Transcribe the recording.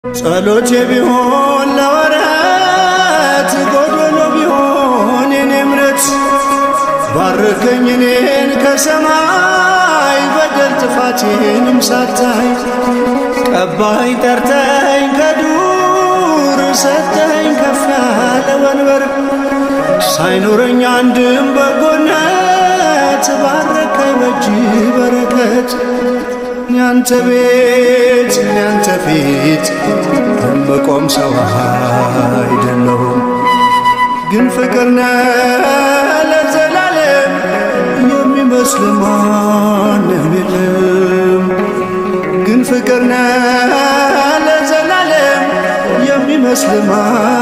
ጸሎቴ ቢሆን ለወረት ጎዶሎ ቢሆን የኔ እምነት፣ ባርከኝ እኔን ከሰማይ በደል ጥፋቴንም ሳታይ። ቀባኝ ጠርተኝ ከዱር ሰጠኝ ከፍ ያለ ወንበር፣ ሳይኖረኝ አንድም በጎነት ባረከኝ በእጅ በረከት። ያንተ ቤት ያንተ ፊት የምቆም ሰው አይደለሁም፣ ግን ፍቅር ነህ ለዘላለም፣ የሚመስል ማንም የለም። ግን ፍቅር ነህ ለዘላለም፣ የሚመስል ማንም